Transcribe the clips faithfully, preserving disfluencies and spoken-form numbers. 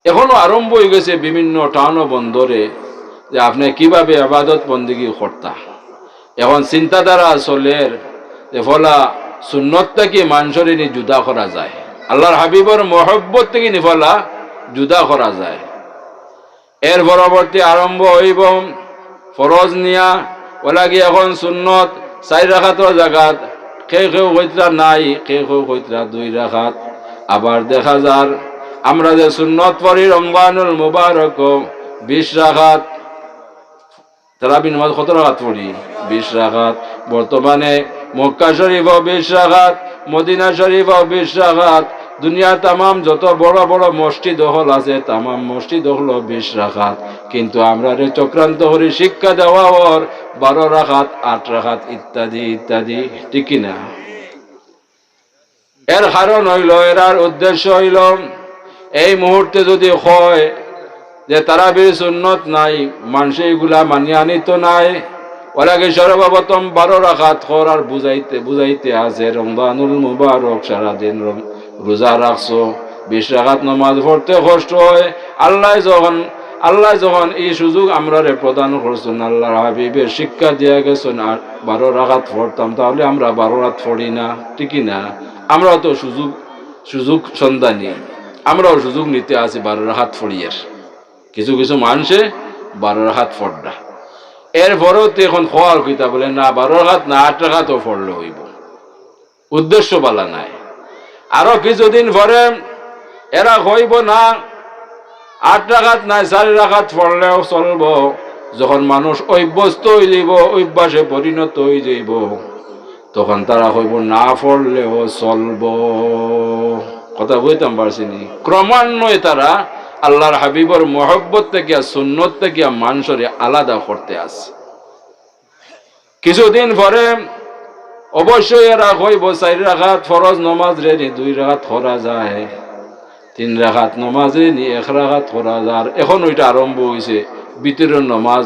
এখনো আরম্ভ অইগেছে বিভিন্ন টাউন ও বন্দরে যে আপনে কিভাবে ইবাদত বন্দেগি করতা। এখন চিন্তাধারা চলের যে ফলা সুন্নত থাকি মানষরে নি জুদা করা যায়, আল্লাহর হাবিবর মহব্বত থাকি নি ফলা জুদা করা যায়। এর পরবর্তী আরম্ভ অইবো ফরজ নিয়া, অলাগি এখন সুন্নত চাইর রাকাতর জাগাত কেউ কেউ কইতরা নাই, কেউ কেউ কইতরা দুই রাকাত। আবার দেখা যার আমরা যে সুন্নত পড়ি রমজানুল মুবারক বিশ রাকাত, তারাবি নামাজ কত রাকাত পড়ি? বিশ রাকাত। বর্তমানে মক্কা শরীফও বিশ রাকাত, মদিনা শরীফও বিশ রাকাত, দুনিয়ার তামাম যত বড় বড় মসজিদ অকল আছে, তামাম মসজিদ অকলও বিশ রাকাত। কিন্তু আমরারে চক্রান্ত করি শিক্ষা দেওয়া অর বারো রাকাত, আট রাকাত ইত্যাদি ইত্যাদি, ঠিক কি না? এর কারণ অইলো, এরার উদ্দেশ্য অইলো, এই মুহূর্তে যুদি কয় যে তারাবির সুন্নত নাই, মানষে ইগুলা মানিয়া নিতো নায়, অলাগি সর্বপ্রথম বারো রাকাত কর। আর বুঝাইতে বুঝাইতে আছে রমজানুল মুবারক, সারাদিন রম-, রোজা রাখছো, বিশ রাকাত নামাজ পড়তে কষ্ট অয়। আল্লায় যখন, আল্লায় যখন ই সুযোগ আমরারে প্রদান করছইন, আল্লাহর হাবিবে শিক্ষা দিয়া গেছইন, আর বারো রাকাত পড়তাম, তাহলে আমরা বারো রাকাত পড়ি না, ঠিক কি না? আমরাও তো সুযোগ, সুযোগ সন্ধানী, আমরাও সুযোগ নিতে আছি বারো রাকাত পড়িয়ার। কিছু কিছু মানষে বারো রাকাত পড়রা, এর পরেও তো এখন কওয়ার কিতা বলে না, বারো রাকাত না, আট রাকাতও পড়লে অইবো। উদ্দেশ্য বালা নায়। আরো কিছুদিন পরে এরা কইবো না, আট রাকাত নায়, চাইর রাকাত পড়লেও চলবো। যখন মানুষ অভ্যস্ত অইলিবো, অভ্যাসে পরিণত অইযাইবো, তখন তারা কইবো না পড়লেও চলবো। কথা বুঝতাম পারছি নি? ক্রমান্বয়ে তারা আল্লাহর হাবিবর মহব্বত থাকিয়া, সুন্নত থাকিয়া মানষরে আলাদা করতে আছে। কিছুদিন পরে অবশ্যই এরা কইবো, চাইর রাকাত ফরজ নমাজরে নি দুই রাকাত করা যায়, তিন রাকাত নমাজরে নি এক রাকাত করা যায়। এখন ওইটা আরম্ভ অইছে, ভিতরের নমাজ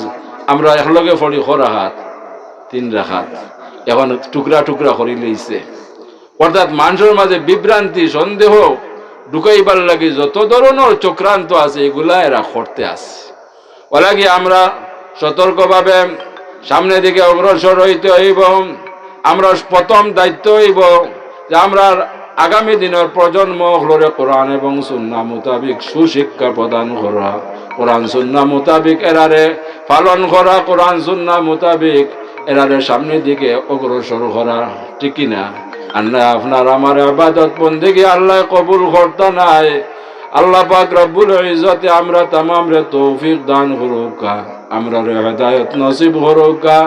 আমরা একলগে পড়ি ক রাকাত, তিন রাকাত, এখন টুকরা টুকরা করি লইছে। অর্থাৎ মানষর মাঝে বিভ্রান্তি, সন্দেহ ঢুকাইবার লাগি যত ধরনর চক্রান্ত আছে, ইগুলা এরা করতে আছে। অলাগি আমরা সতর্কভাবে সামনের দিকে অগ্রসর অইতে অইবো। আমরার প্রথম দায়িত্ব অইবো যে আমরার আগামী দিনর প্রজন্ম অকলরে কোরআন এবং সুন্নাহ মোতাবিক সুশিক্ষা প্রদান করা, কোরআন সুন্নাহ মোতাবিক এরারে পালন করা, কোরআন সুন্নাহ মোতাবিক এরারে সামনের দিকে অগ্রসর করা, ঠিক কি না? আর না আপনার আমার ইবাদত বন্দেগি আল্লায় কবুল করতা নায়। আল্লাহ পাক রব্বুল ইজ্জতে আমরা তামামরে তৌফিক দান করুক্কা, আমরারে হেদায়ত নসিব করুক্কা,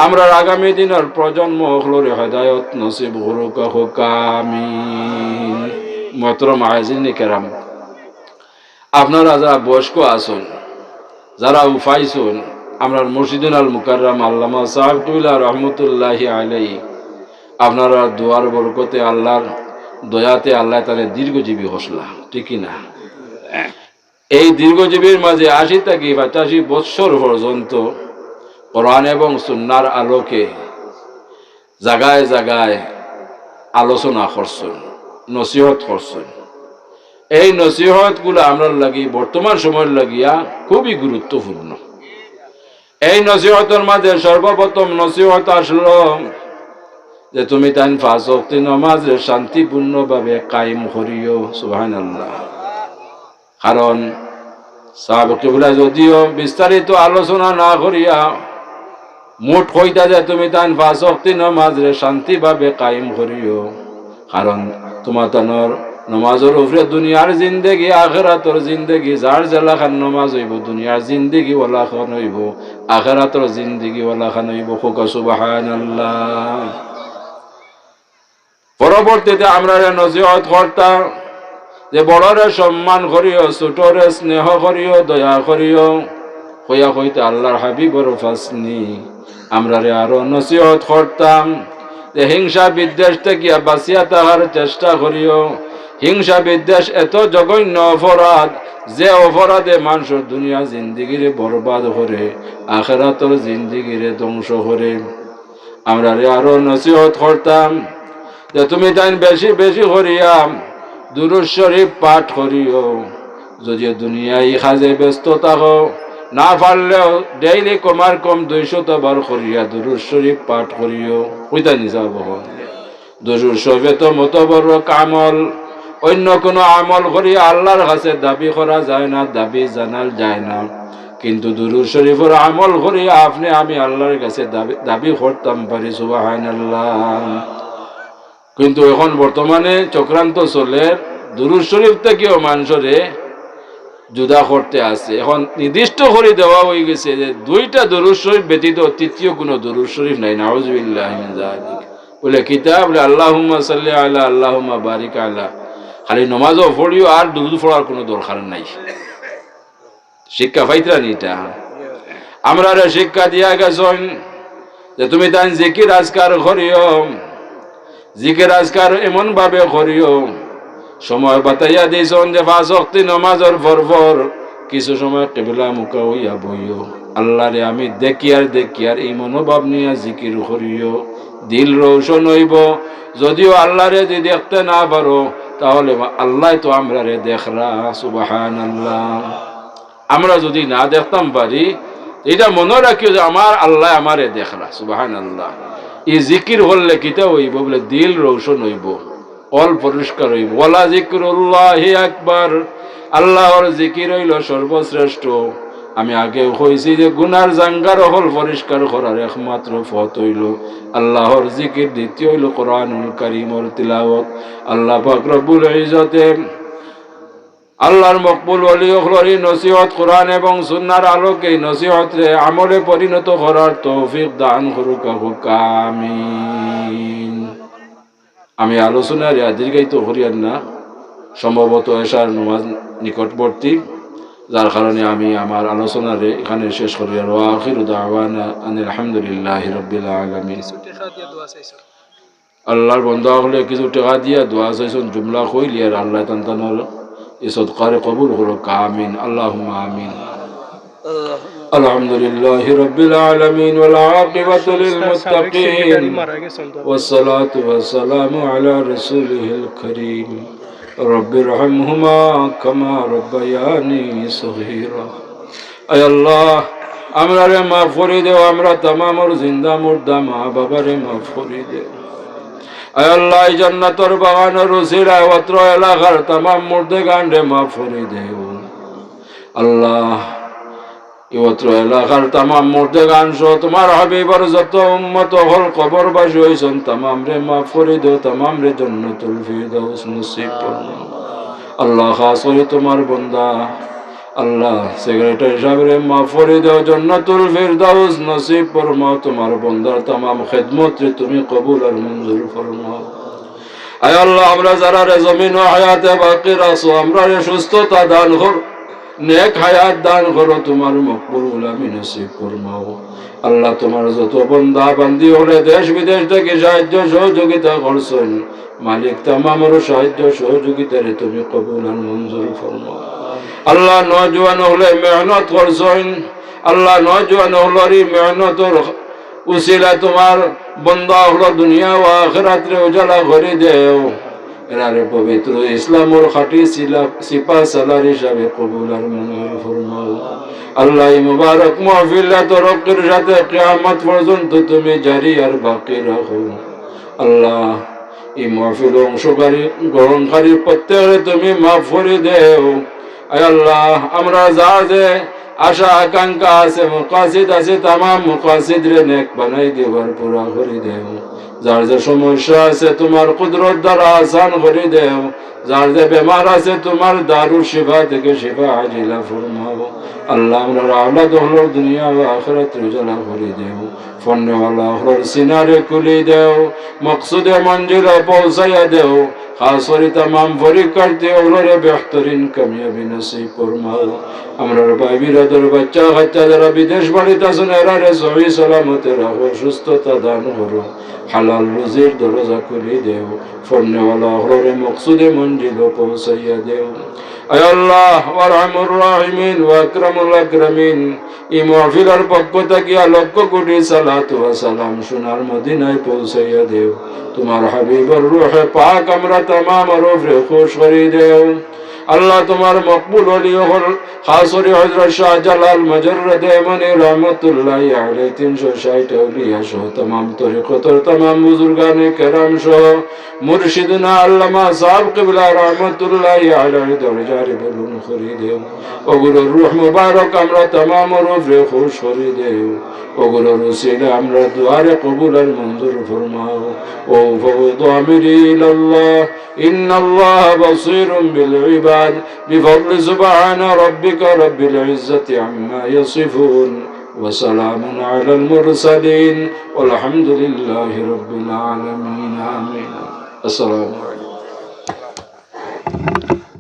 আমরার আগামী দিনর প্রজন্ম অকলরে হেদায়ত নসিব করুক্কা, কউক্কা আমিন। মোহতরম হাজিরিনে কেরাম, আপনারা যারা বয়স্ক আছইন, যারা উফাইছইন, আমরার মুর্শিদুল মুকাররম আল্লামা সাহেব কিবলা রহমতুল্লাহি আলাইহি, আপনারার দোয়ার বরকতে, আল্লাহর দয়াতে আল্লায় তারে দীর্ঘজীবী করছলা, ঠিক কি না? এই দীর্ঘজীবীর মাঝে আশি থাকি পঁচাশি বৎসর পর্যন্ত কোরআন এবং সুন্নার আলোকে জাগায় জাগায় আলোচনা করছইন, নসিহত করছইন। এই নসিহতগুলা আমরার লাগি, বর্তমান সময়র লাগিয়া খুবই গুরুত্বপূর্ণ। এই নসিহতর মাঝে সর্বপ্রথম নসিহত আসলো যে তুমি তাইন পাঁচ ওয়াক্ত নমাজরে শান্তিপূর্ণভাবে কায়েম করিও। সুবহানাল্লাহ। কারণ সাহেব কিবলা যদিও বিস্তারিত আলোচনা না করিয়া মোট কইতা যে তুমি তাইন পাঁচ ওয়াক্ত নমাজরে শান্তিভাবে কায়েম করিও, কারণ তুমার তানর নমাজর উপরে দুনিয়ার জিন্দেগি, আখেরাতর জিন্দেগি, যার যেলাখান নমাজ অইবো, দুনিয়ার জিন্দেগি ওলাখান অইবো, আখেরাতর জিন্দেগি ওলাখান অইবো। কউক্কা সুবহানাল্লাহ। পরবর্তীতে আমরারে নসিহত করতা যে বড়রে সম্মান করিও, ছোটরে স্নেহ করিও, দয়া করিও, কইয়া কইতে আল্লাহর হাবিবর উপাসনি। আমরারে আরো নসিহত করতা যে হিংসা বিদ্বেষ থাকিয়া বাঁচিয়া থাকার চেষ্টা করিও। হিংসা বিদ্বেষ এত জঘন্য অপরাধ, যে অপরাধে মানষর দুনিয়া জিন্দেগিরে বরবাদ করে, আখেরাতর জিন্দেগিরে ধ্বংস করে। আমরারে আরো নসিহত করতা যে তুমি তাইন বেশি বেশি করিয়া দুরূদ শরীফ পাঠ করিও, যদিও দুনিয়ার কাজে ব্যস্ত থাকো, না পারলেও ডেইলি কমার কম দুইশত বার করিয়া দুরুদ শরীফ পাঠ করিও। কইতা নি যাবো। দুরুদ শরীফে তো মতবরক আমল, অন্য কোনো আমল করিয়া আল্লাহর কাছে দাবি করা যায় না, দাবি জানাল যায় না। কিন্তু দুরুদ শরীফর আমল করিয়া আপনে আমি আল্লাহর কাছে দাবি, দাবি করতাম পারি। সুবহানাল্লাহ। কিন্তু এখন বর্তমানে চক্রান্ত চলের, দুরুদ শরীফ থাকিও মানষরে জুদা করতে আছে। এখন নির্দিষ্ট করি দেওয়া অইগেছে যে দুইটা দুরুদ শরীফ ব্যতীত তৃতীয় কোনো দুরুদ শরীফ নাই। নাউজুবিল্লাহি মিন যালিক। বলে কিতা? বলে আল্লাহুম্মা সাল্লি আলা, আল্লাহুম্মা বারিক আলা। খালি নমাজও পড়িও, আর দুরুদ পড়ার কোনো দরকার নাই। শিক্ষা পাইতরা নি ইটা? আমরারে শিক্ষা দিয়া গেছইন যে তুমি তাইন জিকির আজকার করিও, জিকির আজকার এমন ভাবে করিও, সময় বাতাইয়া দিছইন যে পাঁচ ওয়াক্তি নমাজর পর পর কিছু সময় কিবলা মুখা অইয়া বইও। আল্লাহরে আমি দেখিয়ার, দেখিয়ার এই মনোভাব নিয়া জিকির করিও, দিল রোশন অইবো। যদিও আল্লাহরে যদি দেখতে না পারো, তাহলে আল্লাহ তো আমরারে দেখরা। সুবহানাল্লাহ। আমরা যদি না দেখতাম পারি, ইটা মনো রাখিও যে আমার আল্লাহ আমারে দেখরা। সুবহানাল্লাহ। ই জিকির করলে কিতা অইবো? বলে দিল রোশন অইবো, অল পরিষ্কার অইবো। ওয়ালা যিকরুল্লাহি আকবার। আল্লাহর জিকির অইলো সর্বশ্রেষ্ঠ। আমি আগেও কইছি যে গুনার জাঙ্গার অকল পরিষ্কার করার একমাত্র পথ অইলো আল্লাহর জিকির, দ্বিতীয় অইলো কোরআনুল কারীমর তিলাওয়াত। আল্লাহ পাক রব্বুল ইজ্জতে আল্লাহর মকবুল ওলি অকলর ই নসিহত, কোরআন এবং সুন্নাহর আলোকে ই নসিহতরে আমলে পরিণত করার তৌফিক দান করুক, কউক্কা আমিন। আমি আলোচনারে আর দীর্ঘায়িত করিয়ার না, সম্ভবত এশার নমাজ নিকটবর্তী, যার কারণে আমি আমার আলোচনারে এখানে শেষ করিয়ার। ওয়া আখিরু দাওয়ানা আনিল হামদুলিল্লাহি রাব্বিল আলামিন। আল্লাহর বন্দা অকলে কিছু টেকা দিয়া দোয়া চাইছইন, জুমলা কইলিয়ার, আল্লাহ তান তানর ই সদকারে কবুল করুক, আমিন, আল্লাহুম্মা আমিন। الحمد لله رب العالمين والعاقبة للمتقين والصلاة والسلام على رسوله الكريم رب ارحمهما كما ربياني صغيرا। আয় আল্লাহ, আমরারে মাফ করি দেও, আমরা তামামর জিন্দা মুর্দা মা বাবারে মাফ করি দেও। আয় আল্লাহ, এই জান্নাতর বাগানর উসিলায় অত্র এলাকার তামাম মুর্দেগানরে মাফ করি দেও। আল্লাহ, এই অত্র এলাকার তামাম মুর্দেগান সহ তোমার হাবিবর যত উম্মত অকল কবরবাসী অইছইন, তামামরে মাফ করি দেও, তামামরে জান্নাতুল ফিরদাউস নসিব ফরমাও। আল্লাহ, খাস করি তোমার বন্দা, আল্লাহ, সেক্রেটারি সাবরে মাফ করি দেও, জান্নাতুল ফিরদাউস নসিব ফরমাও, তোমার বন্দার তামাম খেদমতরে তুমি কবুল আর মঞ্জুর ফরমাও। আয় আল্লাহ, আমরা যারারে জমিনো হায়াতে বাকি রাখছো, আমরারে সুস্থতা দান করো, নেক হায়াত দান করো, তোমার মকবুল গোলামি নসিব ফরমাও। আল্লাহ, তোমার যত বন্দা বান্দি অকলে দেশ বিদেশ থাকি সাহায্য সহযোগিতা করছইন, মালিক, তামামর সাহায্য সহযোগিতারে তুমি কবুল আর মঞ্জুর ফরমাও। আল্লাহ, নওজোয়ান অকলে মেহনত করছইন, আল্লাহ, নওজোয়ান অকলর ই মেহনতর উসিলায় তোমার বন্দা অকলর দুনিয়া ও আখিরাতরে উজালা করি দেও। এরারে পবিত্র ইসলামর খাঁটি সিলা-, সিপা সালার হিসাবে কবুল আর মঞ্জুর ফরমাও। আল্লাহ, এই মুবারক মাহফিলটা তরক্কির সাথে কিয়ামত পর্যন্ত তুমি জারি আর বাকি রাখো। আল্লাহ, এই মাহফিল অংশকারী, গ্রহণকারী প্রত্যেকরে তুমি মাফ করি দেও। আয় আল্লাহ, আমরা যার যে আশা আকাঙ্ক্ষা আছে, মুকাসিদ আছে, তামাম মুকাসিদরে নেক বানাই দেও আর পুরা করি দেও। যার যে সমস্যা আছে, তোমার কুদরত দ্বারা আসান করি দেও। যার যে বেমার আছে, তোমার দারুশ শিফা থেকে শিফা আজিলা ফরমাও। আল্লাহ, আমরার আওলাদ অকলর দুনিয়া ও আখিরাত উজালা করি দেও। পড়নেওয়ালা অকলর সিনারে খুলি দেও, মকসুদে মঞ্জিলো পৌঁছাইয়া দেও। খাস করি তামাম পরীক্ষার্থী অকলরে বেহতরিন কামিয়াবি নসিব ফরমাও। আমরার ভাই বিরাদর বাচ্চা কাচ্চা যারা বিদেশ বাড়িত আছইন, এরারে সহি সালামতে রাখো, সুস্থতা দান করো, হালাল রুজির দরজা খুলি দেও, পড়নেওয়ালা অকলরে মকসুদে মঞ্জিলো পৌঁছাইয়া দেও। আয় আল্লাহ, ওয়া আরহামুর রাহিমিন, ওয়া আকরামুল আকরামিন, ই মাহফিলর পক্ষ থাকিয়া লক্ষ কোটি সালাত ওয়া সালাম সোনার মদিনায় পৌঁছাইয়া দেও। তোমার হাবিবর রুহে পাক আমরা তামামর উপরে খুশ করি দেও। আল্লাহ তোমার মকবুল ওলি অকল, খাস করি হযরত শাহজালাল মুজাররদে ইয়ামানি রহমতুল্লাহি আলাইহি, তিনশো ষাইট আউলিয়া সহ তামাম তরিকতর তামাম বুজুর্গানে কেরাম সহ মুর্শিদুনা আল্লামা সাহেব কিবলা রহমতুল্লাহি আলাইহির দরজারে বুলন্দ করি দেও। অগুরর রুহ মুবারক আমরা তামামর উপরে খুশ করি দেও। অগুরর উসিলায় আমরার দোয়ারে কবুল আর মঞ্জুর ফরমাও। وأفوض أمري إلى الله إن الله بصير بالعباد. بفضل سبحان ربك رب العزة عما يصفون. وسلام على المرسلين. والحمد لله رب العالمين. آمين. السلام عليكم.